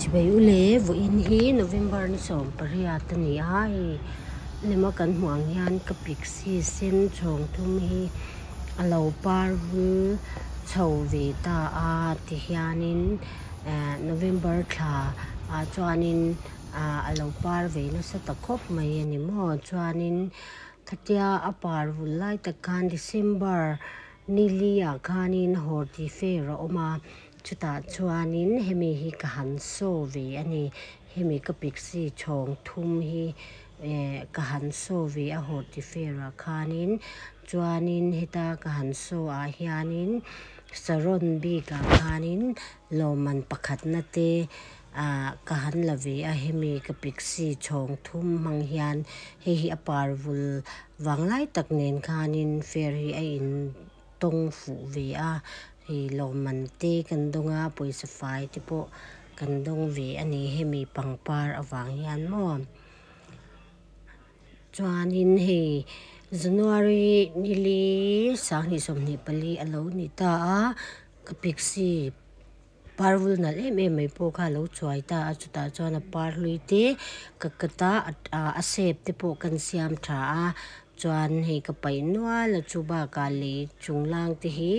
Chibai u le, vawiin hi November ni 18 a ni a, hei lema kan hmuh ang hian ka pixie sen chhawng thum hi a lo par vul chho ve ta a tihianin eh November thla ah chuanin ah a lo par ve nasa ta khawp mai a ni maw chuanin khatia a par vul lai tak khan December ni li ah khanin horti fair a awm a. Chutah chuanin hemi hi ka han show ve a ni. Hemi ka pixie chhawng thum hi eh ka han show ve a horti fair ah khanin. Chuanin heta ka han show ah hianin saron bikah khanin lawmman pakhatna te ah ka han la ve a hemi ka pixie chhawng thum hmang hian hei hi a par vul vanglai tak nen khanin fair hi a in tawng fuh ve a, hei lawmman te kan dawng a, pawisa fai te pawh kan dawng ve a ni hemi pangpar avang hian maw. Chuanin hei January nili 2024 a lo ni ta a, ka pixie par vul nalh em em mai pawh kha a lo chuai ta a, chutah chuan a par hlui te ka cut a, a shape te pawh kan siam tha a, chuan hei ka paih nual a chu bakah lei chung lang te hi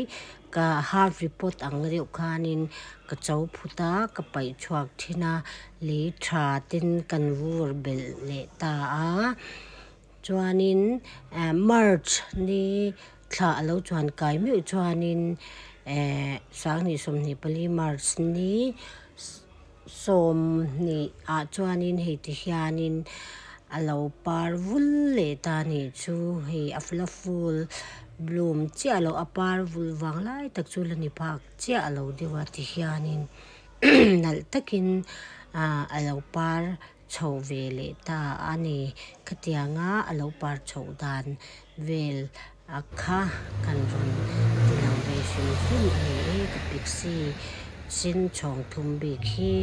ka half repot ang deuh khanin ka cho phut a, ka paih chhuak thin a, lei tha ten kan vur belh leh ta a, chuanin March ni thla a lo chuan kai meuh chuanin eh 2024 March ni 20 ah chuanin hei ti hianin a lo par vul leh ta a nih chu hei a la full bloom chiah loh a par vul vang lai tak chu la ni phak chiah lo deuh a ti hianin nalh takin ah a lo par chho ve leh ta a ni. Khatianga a lo par chhoh dan vel a kha kan rawn ti lang ve hrim hrim a ni e ka pixie sen chhawng thum bik hi.